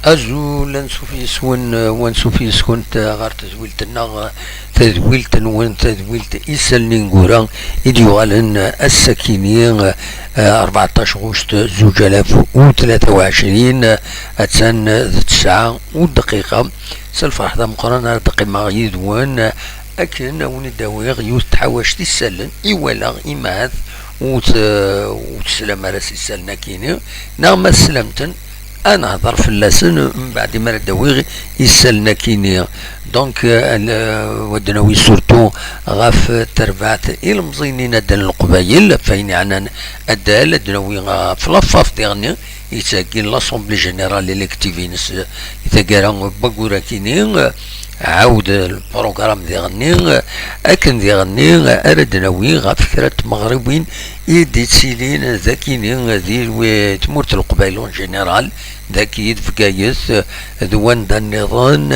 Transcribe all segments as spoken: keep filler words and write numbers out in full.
Azul, ansuf yes-wen, wansuf yes-kunt ɣer tedwilt-nneɣ, tadwilt-nwen, tadwilt Isallen Ineggura i d-yuɣalen ass-akini, eh, rbeɛṭac ɣuct zuǧ alaf u tlata u ɛecrin, attan d ttesɛa u dqiqa. S lferḥ d ameqqran ara d-qqimeɣ yid-wen akken a wen-id-awiɣ yiwet n tḥawact isallen i walaɣ, imahat ur t-, ur teslam ara s isallen akini, neɣ ma teslam-ten, ad nehḍer fell-asen mbeɛd imi ara d-awiɣ isallen akini. Donc, euh, ad d-nawi surtout ɣef terbaɛt ilemẓiyen n yinaddalen n Leqbayel, ɣef wayen yeɛnan addal, ad d-nawi ɣef la FAF diɣenni, yettheggi l'Assemblée Générale élective-ines i taggara n wayyur akini, ɛawed lprugram diɣenni, akken diɣenni ara d-nawi ɣef kra n tmeɣriwin i d-yettilin dakini di tmurt n Leqbayel en général, daki d Bgayet, d wanda nniḍen,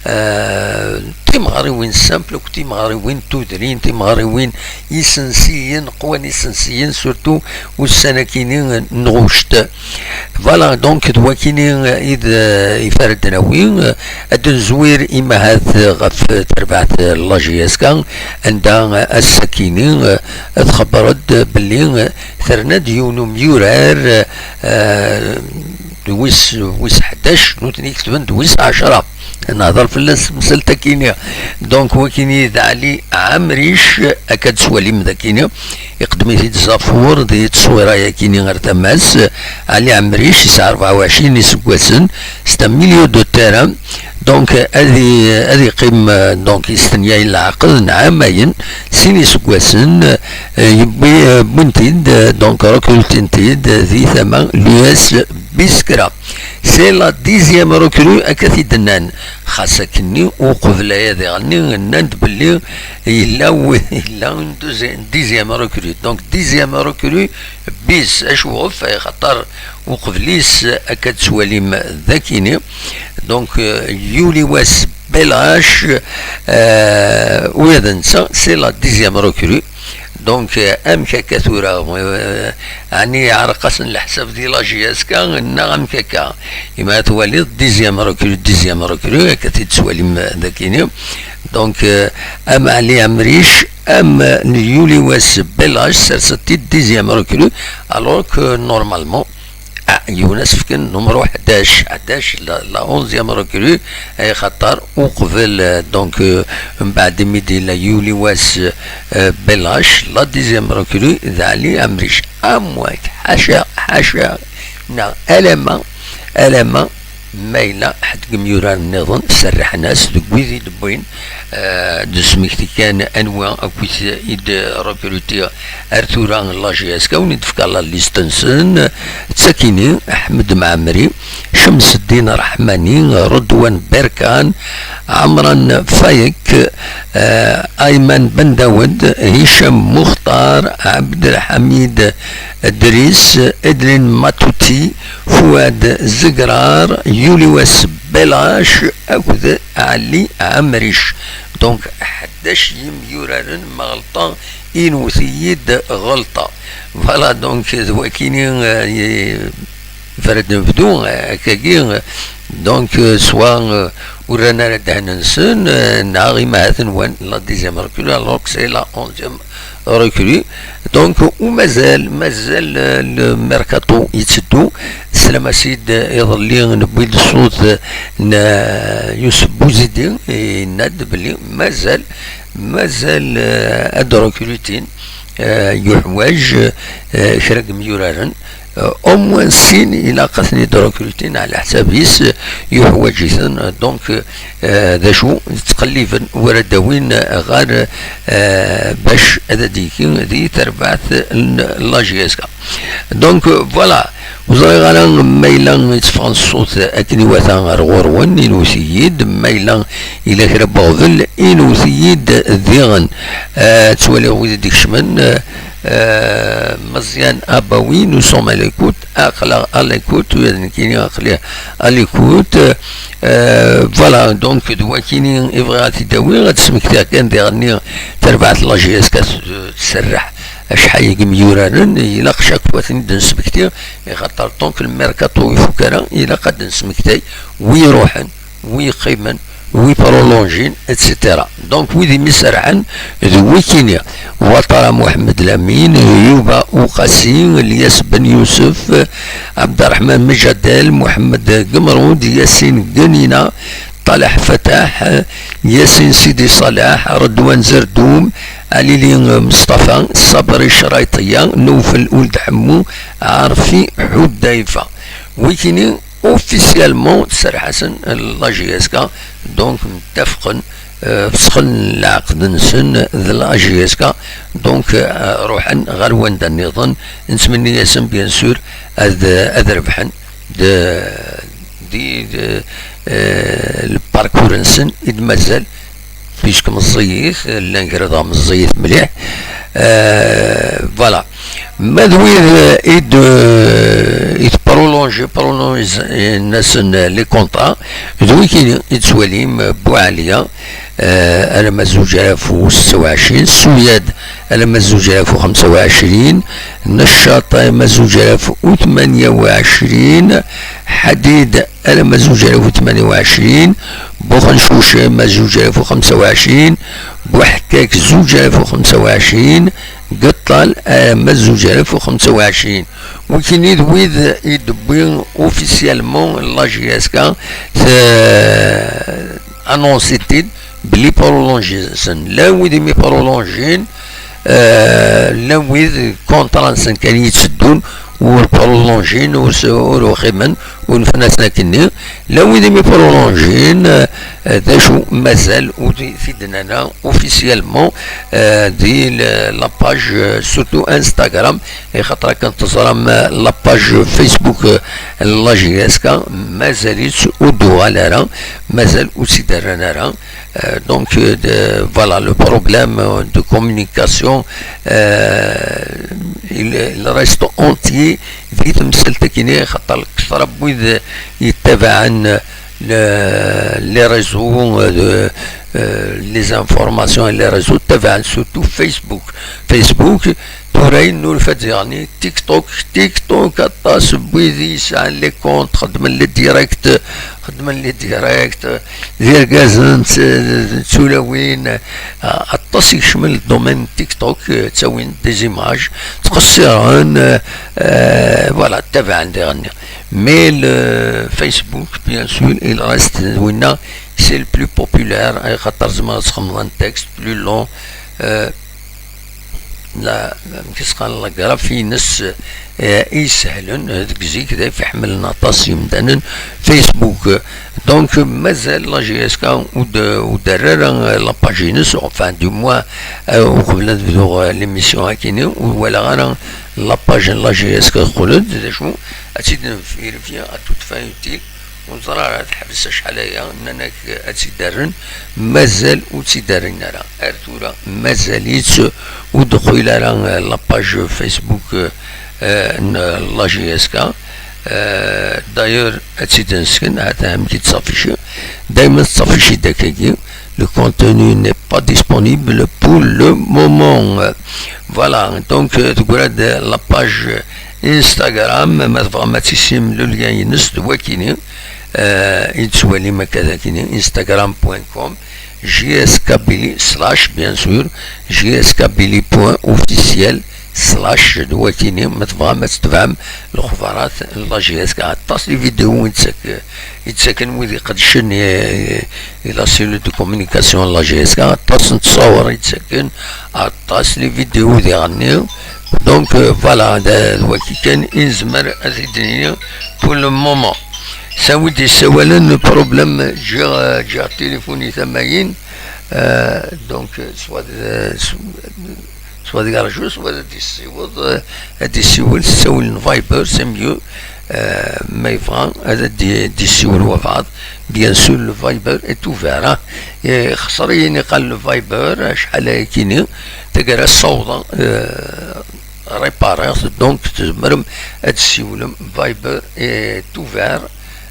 eh, timeɣriwin simple akked timeɣriwin tudrin, timeɣriwin isensiyen, qwan isensiyen, surtout ussan-akini n ɣuct. Voilà, donc d wakini i d, i ara d-nawi, ad d-nezwir imahat ɣef terbaɛt n la J S K, anda ass-akini txebber-d belli terna-d yiwen umyurar, eh, d wis, wis ḥdac, nutni ketben d wis ɛecra. Nehḍer fell-as temsalt-akini. Donc, wakini d Ɛli Ɛemric, akka d-twalim dakini. Iqeddem-it-id Zafur di tteswira-yakini ar tama-s. Ɛli Ɛemric, yesɛa rebɛa u ɛecrin iseggasen, c'est un milieu de terrain. Donc, ad i-, ad iqqim, euh, donc, yestenyayen leɛqed n ɛamayen, sin iseggasen, euh, yewwi, euh, wwin-t-id, euh, donc, recrutin-t-id di tama l'U S Biskra. C'est la dixième recrue, akka t-id-nnan. Xas akkenni, uqbel aya diɣenni, nnan-d belli yella w-, yella une deuxi-, dixième recrue. Donc, dixième recrue bis, acuɣef? Axaṭer uqbel-is, akka d-twalim dakini. Donc, euh, yuli wass Belach, euh, ula d netta, c'est la dixième recrue. Donc, euh, amek akka tura, euh, ɛni yeɛreq-asen leḥsab di la J S K, neɣ amek akka? Imi twaliḍ dixième recrue, dixième recrue, akka t-id-twalim, euh, dakini. Donc, euh, am Ɛli Ɛemric, am yuli wass Belach, serset-t-id dixième recrue, alors que normalement, ah, yiwen ad s-fken numru ḥdac, ḥdac, la, la onzième recrue, axaṭer uqbel, euh, donc, euh, mbeɛd imi d-yella yuli wass, euh, Belach, la dixième recrue d Ɛli Ɛemric. Amwat, ḥaca, ḥaca, neɣ alama, alama, ma yella ḥedd deg yimyurar nniḍen, serrḥen-as deg wid i d-wwin, euh, d-smekti kan anwa akkit i d-recruti ar tura la J S K, wen-id-fkeɣ la liste-nsen, ttakini, Ḥmed Mɛemmri, Cemseddin Ṛeḥmani, Redwan Berkan, Ɛemran Fayek, euh, Ayman Ben Dawed, Hicam Muxtar, Ɛebdelḥamid Dris, Edlin Matuti, Fuad Zegrar, Yuli Wass Belac akked Ɛli Ɛemric. Donc, ḥdac yimyuraren, ma ɣelṭeɣ, inwet-iyi-d ɣelṭa. Voilà, donc, d wakini, euh, i-, f ara d-nebdu, euh, akkagi, euh, donc, euh, soit, euh, ur rran ara ddehn-nsen, euh, neɣ imahat nwan la dixième recrue, alors que c'est la onzième recrue. Donc, u mazal, mazal, euh, le mercato yetteddu. Teslam-as-id, euh, iḍelli, newwi-d ṣṣut, euh, n, euh, Yusef Bouzidi, yenna-d belli mazal, mazal, euh, ad recrutin, euh, yuḥwaǧ, euh, kra n yimyuraren. Euh, au moins sin ilaq ad ten-id-recrutin ɛla ḥsab-is, euh, yuḥwaǧ-iten. Euh, donc, euh, d acu, ttqelliben wara d-awin ɣer, euh, bac ad d-yekki di terbaɛt n la J S K. Donc, euh, voilà, ur ẓriɣ ara ma yella yetteffeɣ ṣṣut akken iwata ar ɣur-wen, inwet-iyi-d, ma yella yella kra n uɣbel, inwet-iyi-d diɣen. Euh, ttwaliɣ wid i d-ikecmen, euh, euh, Meẓyan Abawi, nous sommes à l'écoute, aql-aɣ à l'écoute, ula d nekkini aql-i à l'écoute. Euh, voilà, donc, d wakini i bɣiɣ ad t-id-awiɣ, ad smektiɣ kan diɣenni tarbaɛt n la J S K tserreḥ acḥal n yimyuraren, ilaq chaque fois ad ten-id-nesmekti, ixaṭer donc le mercato ur ifuk ara, ilaq ad d-nesmektay wi iruḥen, wi yeqqimen, wi prolonjin, et cetera. Donc wid imi serḥen d wikini: Watara Mohamed Lamine, Yuba Uqasi, Lyas Ben Yousef, Abderrahman Mejadel, Mohamed Gemroud, Yassine Ganina, Taleh Fatah, Yassine Sidi Saleh, Redouane Zerdoum, Alili Mustafa, Sabri Chraytia, Noufel Ould Hammou, Arfi Houdaifa. Wikini officiellement serḥasen la J S K, donc mtafqen, euh, fsxen lɛeqd-nsen d la J S K, donc, euh, ruḥen ɣer wanda nniḍen. Nettmenni-yasen bien sûr ad, ad rebḥen de, di, de, euh, le parcours-nsen i d-mazal, puisque meẓẓiyit, llan kra dɣa meẓẓiyit mliḥ. Euh, voilà. Ma d wid, euh, i d, euh, i tprolonji, prolonji-asen les contrats, d wikini i d-twalim, euh, Boualia, euh, alamma zuǧ alaf u setta u ɛecrin, Souyad alamma zuǧ alaf u xemsa u ɛecrin, Neccaṭ alamma zuǧ alaf u tmanya u ɛecrin, Ḥadid alamma zuǧ alaf u tmanya u ɛecrin, Buxencuc alamma zuǧ alaf u xemsa u ɛecrin, Buḥkak zuǧ alaf u xemsa u ɛecrin, Geṭṭal alamma zuǧ alaf u xemsa u ɛecrin. Wikini d wid i d-tewwi officiellement la J S K, annonce-it-id belli prolonji-sen. Llan wid imi prolonjin, euh, llan wid contrat-nsen kan yetteddun, ur prolonjin, ur s-, ur uximen, ur nfen-asen akkenni. Llan wid imi prolonjin, euh, d acu mazal ur t-id-nnan ara officiellement, euh, di le-, la page, euh, surtout Instagram, ixaṭer akken teẓram, euh, la page Facebook, euh, n la J S K, mazal-itt ur d-uɣal ara, mazal ur tt-id-rran ara. Euh, donc, euh, de, voilà, le problème, euh, de communication, euh, il, il reste entier di temsalt-agi-nni, xaṭer kter n wid yettabaɛen le, les réseaux, euh, de, euh, les informations et les réseaux, ttabaɛen surtout Facebook. Facebook, tura yennulfa-d diɣen TikTok. TikTok, aṭas n wid yesɛan les comptes, xeddmen les directs, xeddmen les directs, d irgazen, d, d tulawin, euh, aṭas i kecmen le domaine TikTok, euh, ttawin des images, ttqeṣṣiren, euh, euh, voilà, ttabaɛen diɣen. Mais le Facebook, bien sûr, il reste, winna, c'est le plus populaire, axaṭer tzemreḍ ad txedmeḍ un texte plus long, euh, la, amek i s-qqaren, la graphie-ines, euh, i isehlen, euh, deg zik, d ayf iḥemmlen aṭas yimdanen, Facebook. Donc, mazal la J S K ur d-, ur d-terri ara, euh, la page-ines, enfin, du moins, euh, uqbel ad bduɣ, euh, l'émission-agi-nni, ur walaɣ ara la page n la J S K teqqel-d, d acu, ad tt-id-nvérifier à toute fin utile. Ur neẓri ara teḥbes acḥal aya, nnan-ak ad tt-id-rren, mazal ur tt-id-rrin ara. Ar tura, mazal-itt ur d-teqqel ara, euh, la page Facebook, euh, euh, n la J S K. Euh, d'ailleurs, ad tt-id-nesken, ha-t-a amek i d-tettaffici. Dayma tettaffici-d akkagi. Le contenu n'est pas disponible pour le moment. Voilà, donc, euh, tegra-d la page Instagram, ma tebɣam ad tissinem le lien-ines d wakini, euh, i d-tettwalim akka d akini, instagram point com, J S Kabylie slash, bien sûr, J S Kabylie point officiel slash d wakini, ma tebɣam ad tetebɛem lexbarat n la J S K. Aṭas les vidéos i d-ttak-, i d-ttaken wid iqeddcen i, i la cellule de communication n la J S K, aṭas n ttṣawer i d-ttaken, aṭas les vidéos diɣenni. Donc, euh, voilà, d, d waki kan i nezmer ad t-id-nini pour le moment. Sɛiɣ wid yessawalen, problème, ǧǧiɣ, ǧǧiɣ tilifun-is amayen, euh, donc, euh, soit, euh, soit, soit ad yerǧu, soit ad d-yessiweḍ, euh, ad d-yessiwel s ttawil n Viber, c'est mieux. Euh, ma yebɣa ad d-, d-yessiwel wabɛaḍ, bien sûr, le Viber est ouvert, hein. Ixṣer-iyi niqal le Viber, acḥal ayakini, taggara ssawḍeɣ, euh, réparer, donc tzemrem ad tessiwlem, Viber est ouvert,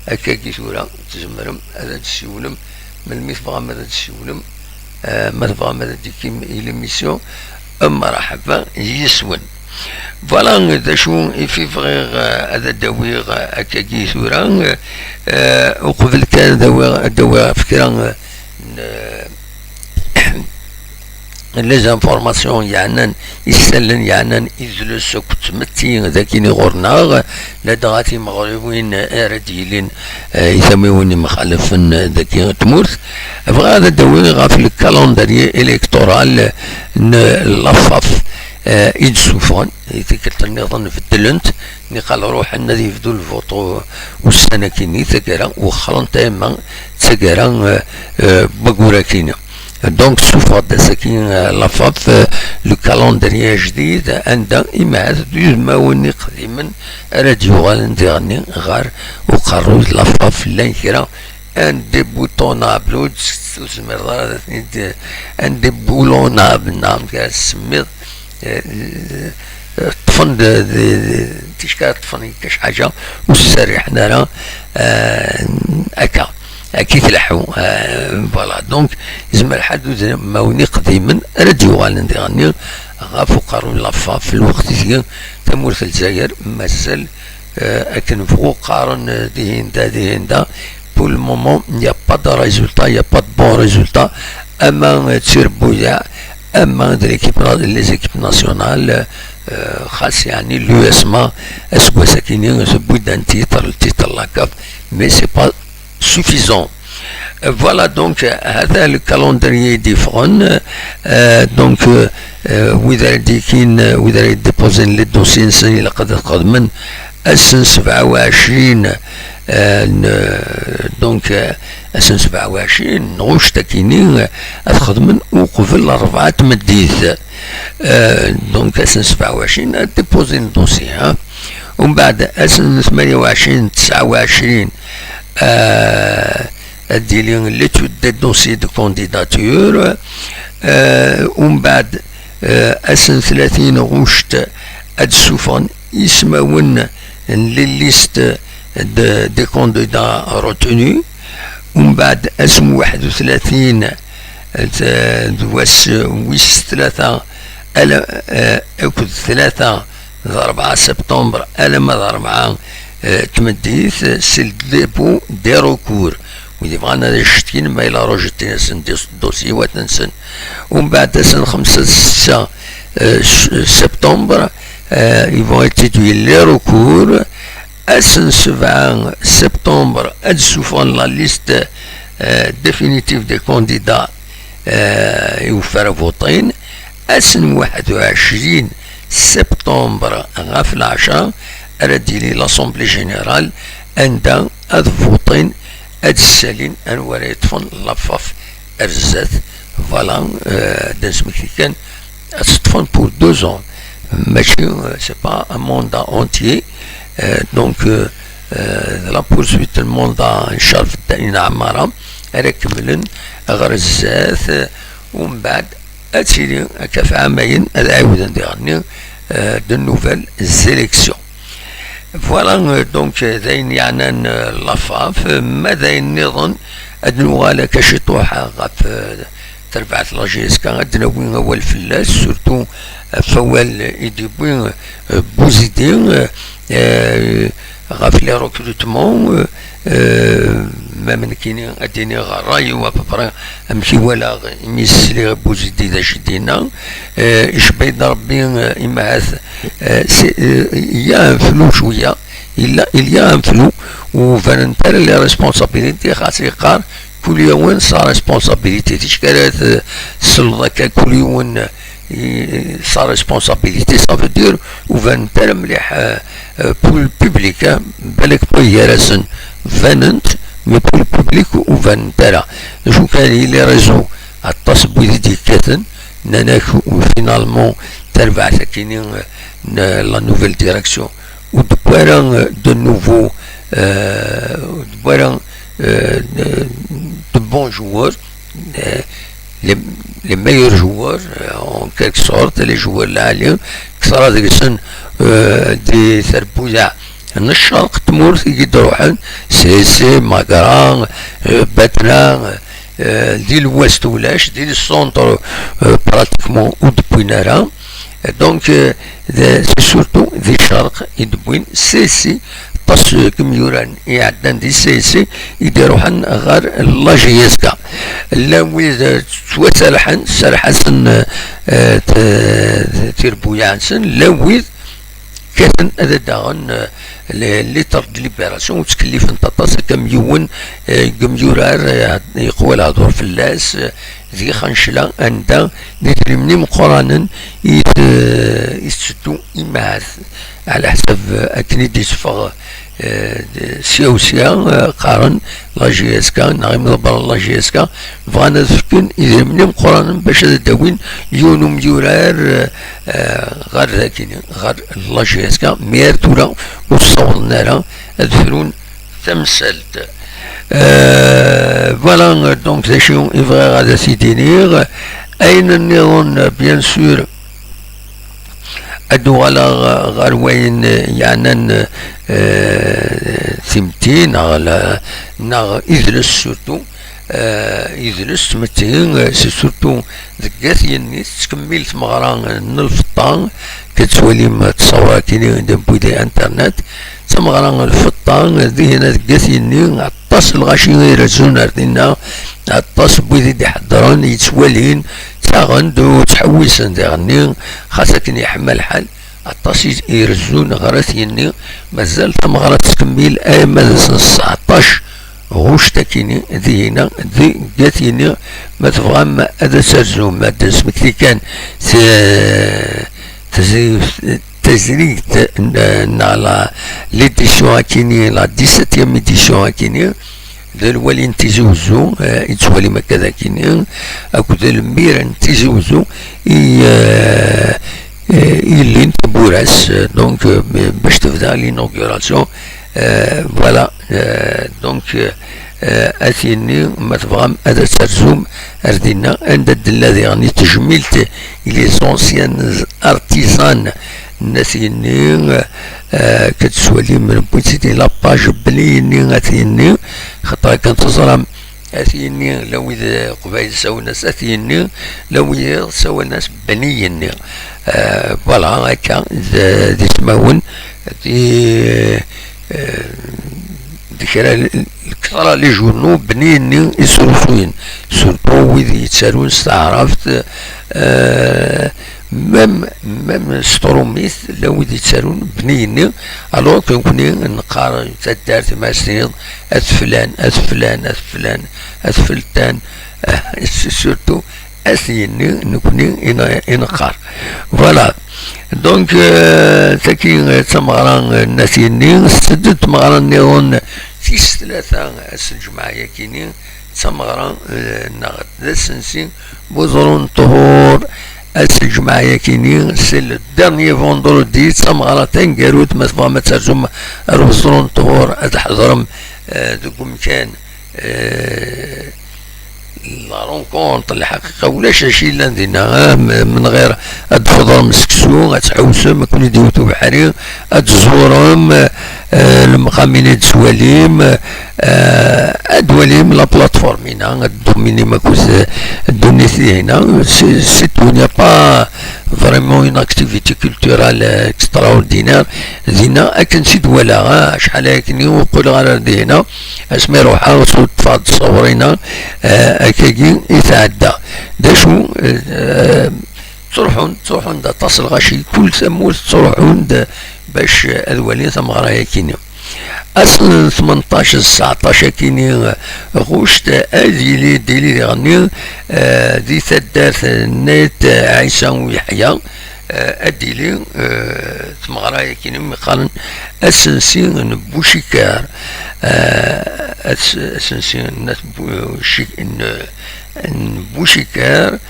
akkagi tura tzemrem ad tessiwlem melmi tebɣam ad tessiwlem, euh, ma tebɣam ad d-tekim i l'émission, Mṛaḥba yis-wen. Voilà d acu i fi bɣiɣ, eh, ad d-awiɣ, eh, akkagi tura, eh, uqbel kan ad awiɣ, ad awiɣ ɣef kra, eh, n, eh, les informations yeɛnan, isallen yeɛnan idles akked tmetti dagini ɣur-neɣ, ladɣa timeɣriwin ara d-yilin, eh, i tamiwin imxalafen dagi n tmurt. Bɣiɣ ad d-awiɣ ɣef le calendrier électoral n la FAF, eh, i d-ssufɣen, i tikkelt nniḍen beddlent, niqal ruḥen ad yebdu lvuṭu ussan-agi-nni, taggara wexxren tama d taggara, eh, eh, n wayyur-agi-nni. Donc, ssufɣeɣ-d ass-agi, eh, la FAF, eh, le calendrier ajdid, anda imahat d udmawen iqdimen ara d-yuɣalen diɣenni ɣer uqerruy n la FAF. Llan kra indéboulonnables, ur tezmireḍ ara ad ten-id-, indéboulonnables, neɣ amek ara tsemmiḍ, eh, ṭṭfen d, d, d, ticki ara ṭṭfen akka ḥaǧa, ur s-serriḥen ara, eh, akka, akka i tleḥḥu, eh, voilà. Donc, yezmer lḥal d udmawen iqdimen ara d-yuɣalen diɣenni ɣef uqerruy n la FAF, lweqt i tga tamurt n Lezzayer mazal, eh, akken bɣu qqaren, eh, dihin da, dihin da. Pour le moment, il n'y a pas de résultat, il n'y a pas de bon résultat. Ama d tirebbuyaɛ, ama d l'équipe na-, les équipes nationales, euh, xas yeɛni l'USMA aseggas-agi-nni tewwi-d un titre, le titre n la CAF, mais c'est pas suffisant. Euh, voilà, donc, euh, hada le calendrier i d-yeffɣen, euh, donc, euh, euh, wid ara d-yekin, euh, wid ara d-déposen les dossiers-nsen, ilaq ad xedmen ass n sebɛa u ɛecrin, euh, n-, donc, euh, ass n sebɛa u ɛecrin n ɣuct akini, euh, ad xedmen uqbel rebɛa tmeddit. Euh, donc, ass n sebɛa u ɛecrin ad déposen le dossier, hein. Umbeɛd, ass n tmanya u ɛecrin, tesɛa u ɛecrin, euh, ad d-yili l'étude des dossiers de candidature. Euh, umbeɛd, euh, ass n tlatin ɣuct ad d-ssufɣen ismawen n les listes de, des candidats retenus. Umbeɛd, ass n waḥed u tlatin d, d wass wis tlata, ala, eh, akked tlata d rebɛa septembre, alamma d rebɛa, eh, tmeddit, c'est le dépôt des recours. Wid yebɣan ad cetkin, ma yella rejeté-asen des-, dossier wat-nsen. Umbeɛd, ass n xemsa d setta, eh, s-, septembre, eh, ils vont étudier les recours. Ass n sebɛa septembre, ad d-ssufɣen la liste, eh, définitive des candidats, eh, i ufara votin. Ass n waḥed u ɛecrin septembre ɣef lɛecṛa ara d-tili l'Assemblée Générale, anda ad votin, ad ssalin anwa ara yeṭṭfen la FAF ar zdat. Voilà, euh, ad d-nesmekti kan, ad teṭṭfen pour deux ans. Mačči, euh, c'est pas un mandat entier. Euh, donc, euh, euh, la poursuite n mandat n Cerf Dda Ɛmara ara kemmlen ɣer zdat, euh, umbeɛd ad tili akka f ɛamayen ad ɛiwden diɣenni, euh, de nouvelles élections. Voilà, euh, donc, euh, d ayen yeɛnan, euh, la FAF, euh, ma d ayen nniḍen, ad nuɣal akka ciṭuḥ ɣef, euh, terbaɛt la JSK, ad d-nawi awal fell-as, surtout, euh, ɣef wawal i d-yewwi, euh, Bouzidi, euh, euh, ɣef les recrutements, euh, euh, ma nekkini ad d-iniɣ ṛṛay-iw à peu près amek i walaɣ imi sliɣ i Bouzidi d acu i d-yenna, euh, icebba-yi-d Rebbi, euh, imahat, euh, c'est, euh, il y a un flou cwiya, il y a, il y a un flou, ur banent ara les responsabilités, xas yeqqar kul yiwen sa responsabilité, ticki ara t-, tesleḍ akka kul yiwen i, sa responsabilité, ça veut dire ur banent ara mliḥ, euh, euh, pour le public, hein, balak pour gar-asen banent, mais pour le public ur banent ara. D acu kan, yili réseau, aṭas n wid i d-yekkaten, nnan-ak, u finalement, tarbaɛt akini, euh, n la nouvelle direction, ur d-wwi ara, euh, de nouveau, euh, ur d-wwi ara, euh, de, de bons joueurs, euh, les, les meilleurs joueurs, euh, en quelque sorte, les joueurs lɛali, kter deg-sen, euh, di terbuda n ccerq n tmurt i d-iruḥen, Sese, Magra, euh, Batna, euh, Euh, di l'ouest ulac, di le centre, euh, pratiquement ur d-wwin ara. Donc, euh, c'est surtout di ccerq i d-wwin, c'est si, aṭas, euh, n yimyura iɛeddan di C S C i d-iruḥen ɣer la J S K. Llan wid, euh, ttwaserḥen, serḥ-asen, euh, euh, tirbuyaɛ-nsen, llan wid kkaten ad d-aɣen, euh, les lettres de libération, ur ttkellifent aṭas akka am yiwen, euh, n yimyurar, euh, yeqwa lehdur fell-as, euh, di Xancla, anda d idrimen imeqqranen i t-, i tetteddu imahat, ɛla ḥsab, euh, akken i d-itteffeɣ, euh, sya u sya, euh, qqaren la J S K, neɣ imḍebbren n la J S K, bɣan ad fken idrimen imeqqranen bac ad d-awin yiwen umyurar, euh, euh, ɣer dagi, ɣer la J S K, mi ar tura ur ssawḍen ara ad frun tamsalt. Euh, voilà, euh, donc, d acu i bɣiɣ ad as-id-iniɣ. Ayen nniḍen, euh, bien sûr, ad uɣaleɣ, euh, ɣer wayen, euh, yeɛnan, euh, timetti, neɣ la, neɣ idles surtout. Euh, idles, timetti, euh, c'est surtout deg At Yenni tettkemmil tmeɣra, euh, n lfeṭṭa, ad tettwalim, euh, ttṣawra-kini depuis di internet, d tameɣra n lfeṭṭa, euh, dihin deg At Yenni, aṭas n lɣaci i irezzun ar dinna, aṭas n wid i d-iḥeddren, yettwalin, ttaɣen-d, ur ttḥewwisen diɣenni, xas akken yeḥma lḥal, aṭas i irezzun ɣer At Yenni, mazal tameɣra tettkemmil arma d ass n sseɛṭac ɣuct akini, dihina, deg At Yenni, ma tebɣam ad as-terzum, ad d-nesmekti kan t-, tezi-, tazrigt n-, neɣ la, l'édition akini, la dix-septième édition akini, d lwali n Tizi Wezzu, eh, i tettwalim akka d akini, akked lmir n Tizi Wezzu, i, eh, eh, i llin tawwura-s, eh, donc, eh, bac tebda l'inauguration, eh, voilà, eh, donc, eh, At Yenni, ma tebɣam ad as-terzum ar dinna, anda d-tella diɣen i tejmilt i les anciens artisans n At Yenni, eh, akka tettwalim, newwi-tt-id di la page Bni Yenni At Yenni, xaṭer akken teẓram, At Yenni, la wid, eh, Qbayel sawlen-as At Yenni, la wid sawlen-as Bni Yenni. Eh, voilà, akka, d, d ismawen, d, eh, d kra l-, lketṛa les journaux Bni Yenni i srusuyen, surtout wid yettarun s taɛrabt, eh, même, même s trumit, la wid yettarun Bni Yenni, alors que nekkni neqqar taddart, ma as-tiniḍ At Flan, At Flan, At Flan, At Feltan, surtout At Yenni, nekkni i n-, i neqqar. Voilà. Donc, euh, tagi, euh, d tameɣra, euh, n At Yenni, s-, d tameɣra nniḍen tis tlata ass n lǧemɛa-yakini, d tameɣra, euh, neɣ d asensi n uẓru n ṭhur ass n lǧemɛa-yakini, c'est le dernier vendredi, d tameɣra taneggarut, ma tebɣam ad terzum ar uẓru n ṭhur, ad tḥeḍrem, euh, deg umkan, euh, la rencontre, lḥaqiqa ulac acu yellan dinna, ah, m-, menɣir ad tfeḍrem seksu, ad tḥewsem, ad ken-id-iwet ubeḥri, ad tẓurem, eh, lemqam-ina ad twalim, eh, ad twalim la plateforme-ina, ad tduminim akked, eh, ddunit-ina, c'est, c'est tout, il n'y a pas vraiment une activité culturelle, eh, extraordinaire. Dinna, akken tt-id-walaɣ, ah, acḥal akken i ur qqileɣ ara dinna, asmi ruḥeɣ, s-, ṭṭfeɣ-d ṣṣawṛ-ina, eh, akkagi i tɛedda. D acu, eh, ttruḥun, ttruḥun-d aṭas n lɣaci, kul tamurt ttruḥun-d bac ad walin tameɣra-yakini. Ass n tmenṭac d tseɛṭac akini ɣuct, ad yili d-, yili diɣenni, eh, di taddart n At Ɛisa Uyeḥya, eh, ad d-yili, eh, tmeɣra-yakini mi qqaren asensi n Bucikar, eh, as-, asensi n At Bu-, Ci-, n, n Bucikar,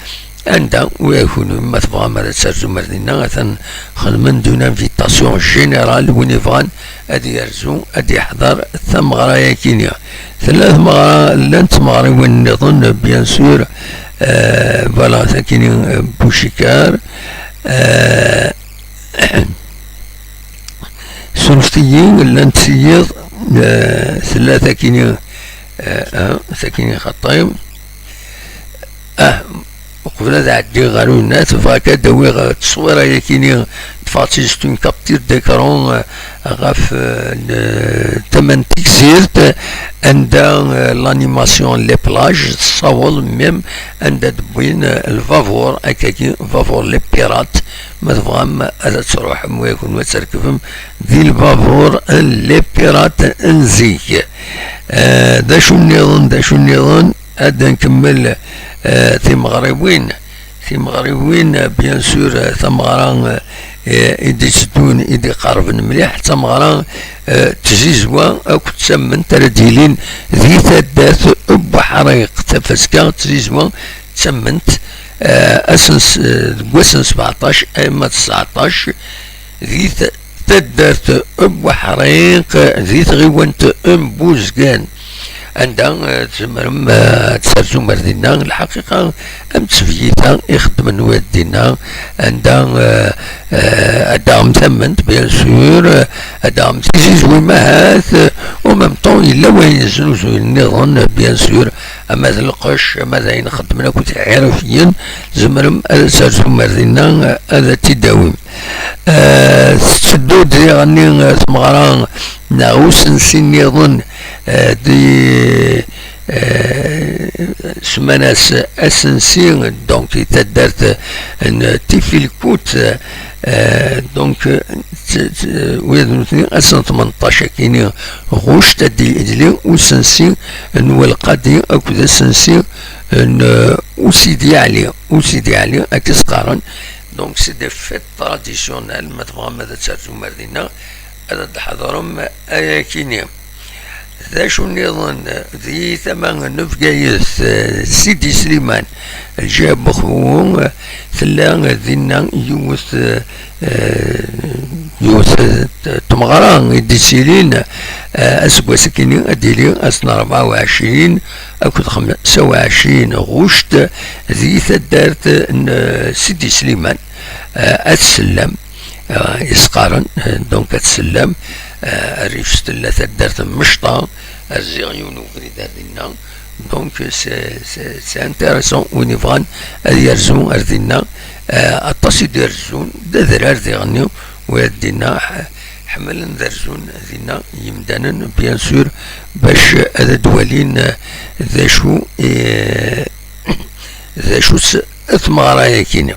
anda, u-, kunwi ma tebɣam ad terzum ar dinna, atan xedmen-d une invitation générale, win yebɣan ad yerzu, ad yeḥḍer tameɣra-yakini. Tella tmeɣra, llant tmeɣriwin nniḍen, bien sûr, euh, voilà, takini, euh, Bucikar, euh, surfet-iyi, llant tiyiḍ, euh, tella takini, euh, euh, takini xaṭi. Ah, uqbel ad ɛeddiɣ ɣer uyennat, bɣiɣ ad d-awiɣ, eh, tteswira-yakini, ṭṭfeɣ-tt-id, c'est une capture d'écran, eh, ɣef, eh, n-, tama n Tigzirt, anda, eh, l'animation les plages tessaweḍ même anda d-wwin, eh, lbabur, akkagi, babur les pirates, ma tebɣam ad truḥem, wa kunwi ad trekbem di lbabur n les pirates n zik. Eh, d acu nniḍen, d acu nniḍen? Ad nkemmel, eh, timeɣriwin. Timeɣriwin, eh, bien sûr, eh, tameɣra, eh, i d-itteddun, i d-iqerben mliḥ, d tameɣra, eh, tzizwa akked tamment ara d-yilin di taddart n Buḥriq. Tafaska, tzizwa d tamment, eh, ass n s-, eh, deg wass n sbeɛṭac arma d tseɛṭac, di t-, taddart n Buḥriq, di tɣiwant n Buzgan, anda, eh, tzemrem, eh, ad terzum ar dinna. Lḥaqiqa, am tsebgit-a ixeddmen wa dinna, anda, eh, eh, ad d-taɣem tamment, bien sûr, eh, ad d-taɣem tizizwin ahat, eh, en même temps, yella wayen znuzuyen nniḍen, bien sûr, ama d lqecc, ama d ayen xeddmen akked iḥirafiyen, tzemrem ad terzum ar dinna, eh, ad t-id-tawim. Eh, tetteddu-d diɣenni, eh, tmeɣra neɣ usensi nniḍen, eh, di, eh, semman-as asensi, donc, i taddart n Tifilkut, eh, donc, t-, t-, wid nutni ass n tmenṭac akini ɣuct ad d-yedli usensi n Welqadi akked asensi n, eh, Usidi Ɛli. Usidi Ɛli, akka s-qqaren. Donc, c'est des fêtes traditionnelles, ma tebɣam ad terzum ar dinna, ad d-tḥeḍrem ayakini. D acu nniḍen di tama n Bgayet, eh, Sidi Sliman, lǧiha n Buxwu, eh, tella dinna yiwet, eh, yiwet, eh, tmeɣra i d-yettilin, eh, aseggas akini ad d-yili ass n rebɛa u ɛecrin akked xemsa u ɛecrin ɣuct di taddart n, eh, Sidi Sliman, eh, At Sellem. Eh, i s-qqaren, eh, donc, At Sellem, eh, rrif s tella taddart n Mecṭa, rziɣ yiwen ubrid ar dinna. Donc, c'est, c'est, c'est intéressant, win yebɣan ad yerzu ar dinna, eh, aṭas i d-irezzun, d adrar diɣenni, wa dinna, ḥ-, ḥemmlen ad rzun dinna yimdanen, bien sûr, bac ad d-walin, eh, d acu, eh, d acu-tt tmeɣra-yakini.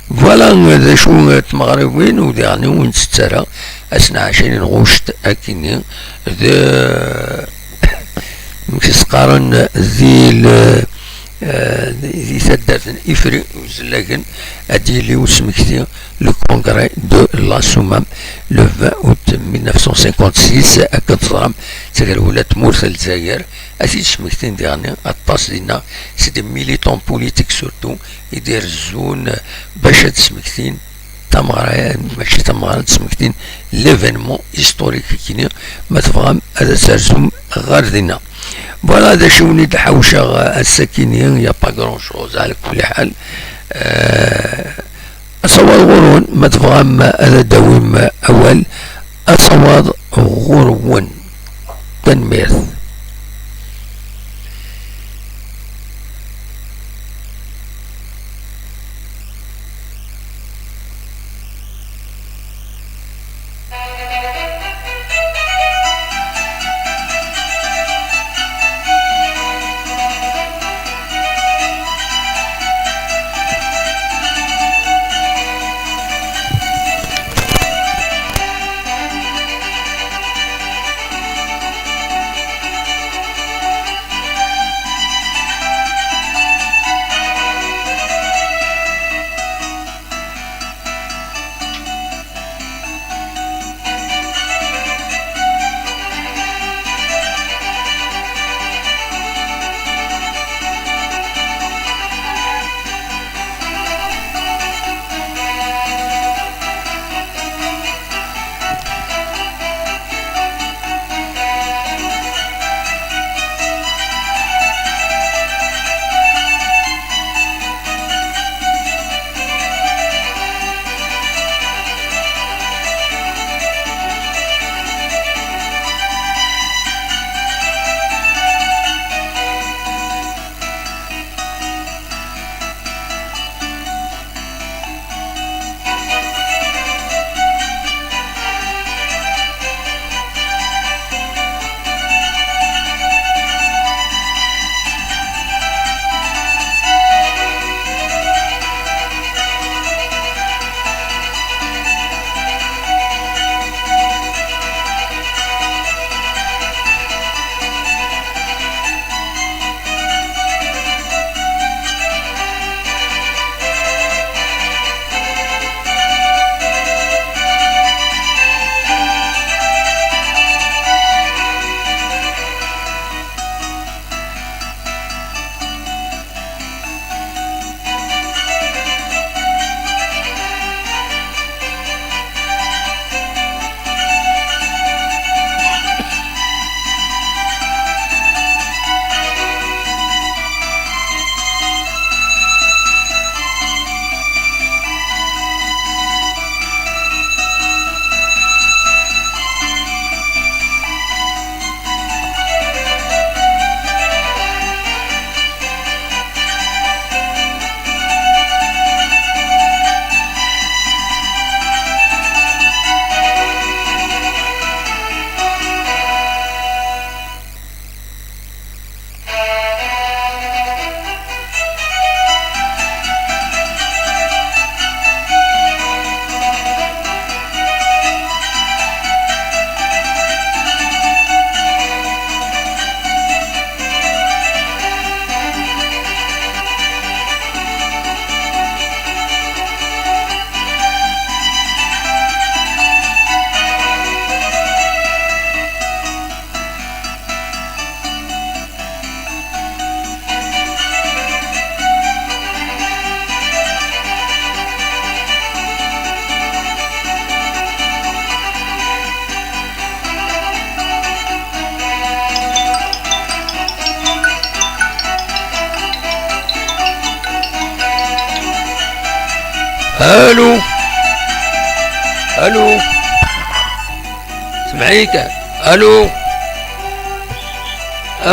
Voilà, d acu n tmeɣriwin, u diɣen ur nettett ara ass n ɛecrin ɣuct akini, d, amek i s-qqaren, di l-, eh, di taddart n Ifri Uzellagen, ad d-yili usmekti, le congrès de la Soummam, le vingt août mille neuf cent cinquante-six, akken teẓram, d tagerwla n tmurt n Lezzayer, ad t-id-smektin diɣen aṭas dinna, c'est des militants politiques surtout, i d-irezzun bac ad smektin tameɣra, mačči tameɣra, ad smektin l'événement historique-agi, ma tebɣam ad terzum ɣer dinna. Voilà, d acu i wen-id-ḥawceɣ ass-agi, il y a pas grand-chose, ɛla kulli ḥal. Eh, asawaḍ ɣur-wen, ma tebɣam ad d-tawim awal, asawaḍ ɣur-wen. Tanemmirt. Allô. Semmeḥ-iyi kan. Allô.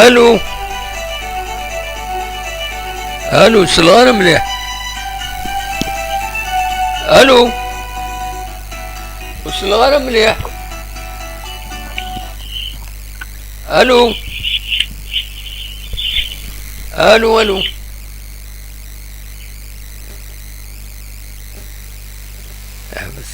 Allô. Allô, ur selleɣ ara mliḥ. Allô. Ur selleɣ ara mliḥ. Allô. Allô, allô. Ḥbes.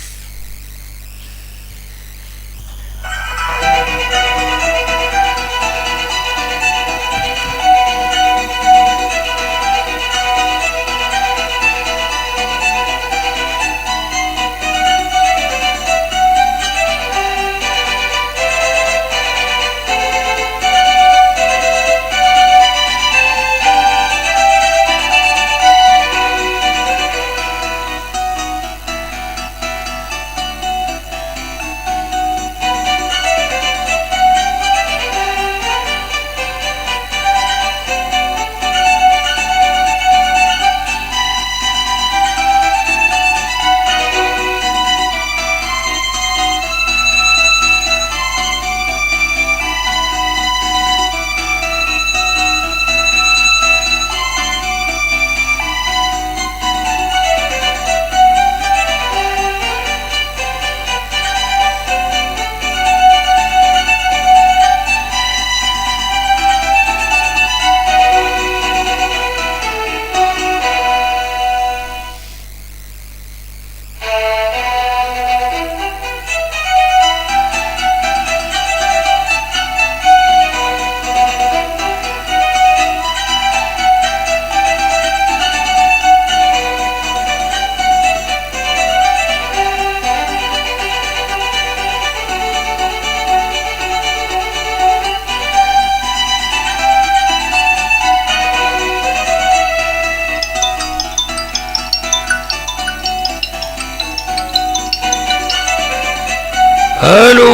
Allô.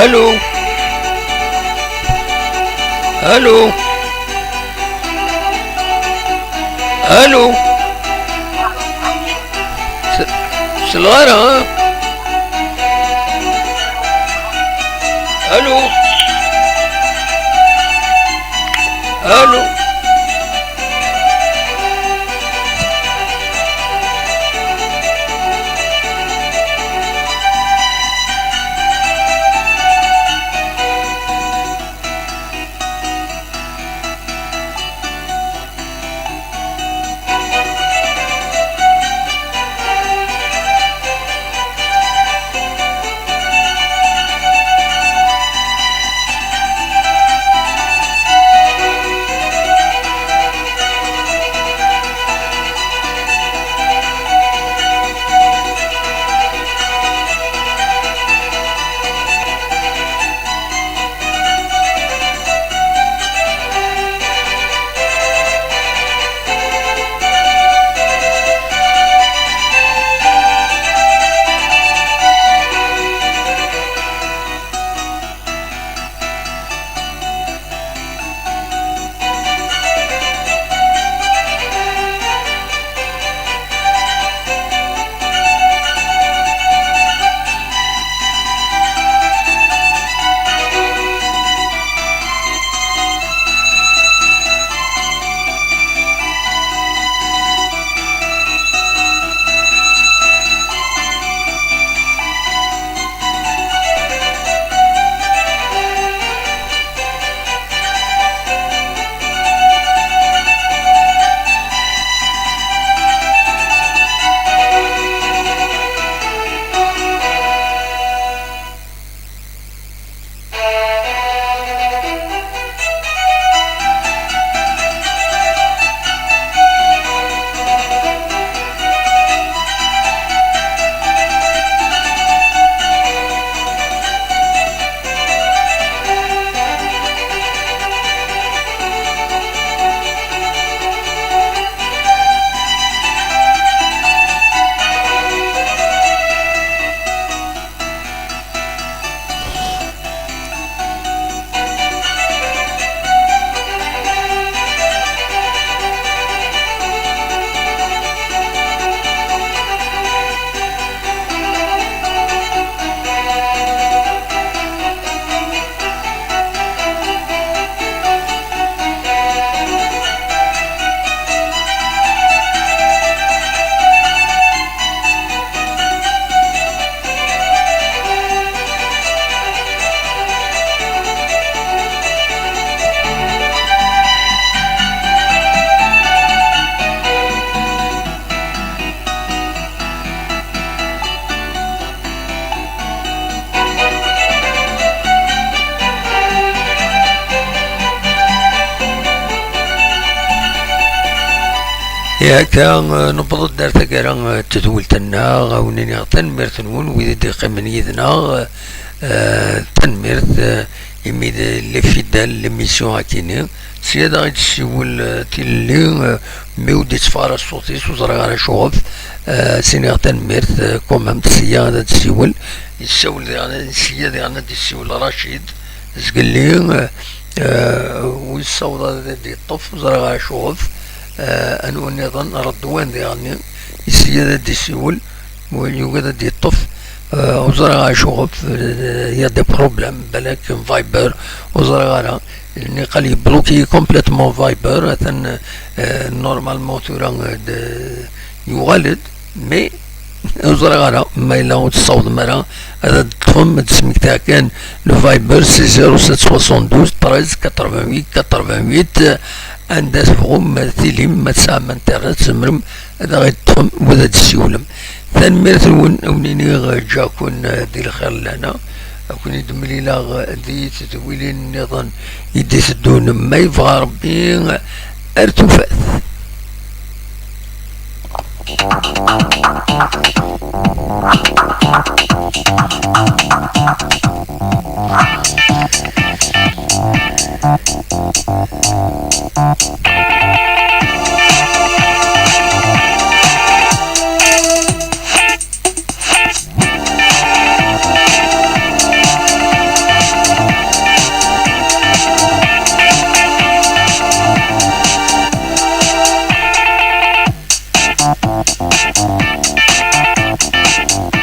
Allô. Allô. Allô. Ur selleɣ ara, ha? Allô. Allô. Akka, eh, newweḍ-d ar taggara, eh, n tedwilt-nneɣ, a wen-iniɣ tanemmirt-nwen, wid i d-yeqqimen yid-neɣ, eh, tanemmirt, eh, imi d les fidèles, l'émission akini. Sya daɣ i d-tessiwel, eh, tilelli, eh, mi ur d-yetteffeɣ ara ṣṣut-is, ur ẓriɣ ara acuɣef, eh, s-iniɣ tanemmirt, eh, quand même, sya ad d-tessiwel, yessawel diɣen, sya diɣen ad d-yessiwel Racid, zgelli, eh, eh, ur yessaweḍ ad d-yeṭṭef, ur ẓriɣ ara acuɣef, eh, anwa nniḍen, Redwan diɣen, yessi ad d-yessiwel, yugad ad d-yeṭṭef, eh, ur ẓriɣ ara acuɣef, eh, y a des problèmes, balak Viber, ur ẓriɣ ara, niqal yebloki complètement Viber, atan, eh, normalement tura, eh, d-, yuɣal-d, mais ur ẓriɣ ara, ma yella ur tessawḍem ara, ad d-teṭṭfem, ad d-smektaɣ kan le Viber, c'est zéro sept soixante-douze treize quatre-vingt-huit quatre-vingt-huit, anda tebɣum tilim, ma tesɛam internet, tzemrem ad aɣ-d-teṭṭfem, u ad d-tessiwlem. Tanemmirt-nwen, a wen-iniɣ, ǧǧiɣ-ken di lxir lana, a ken-id-mlileɣ di tedwilin nniḍen i d-iteddun, ma yebɣa Rebbi, ar tufat.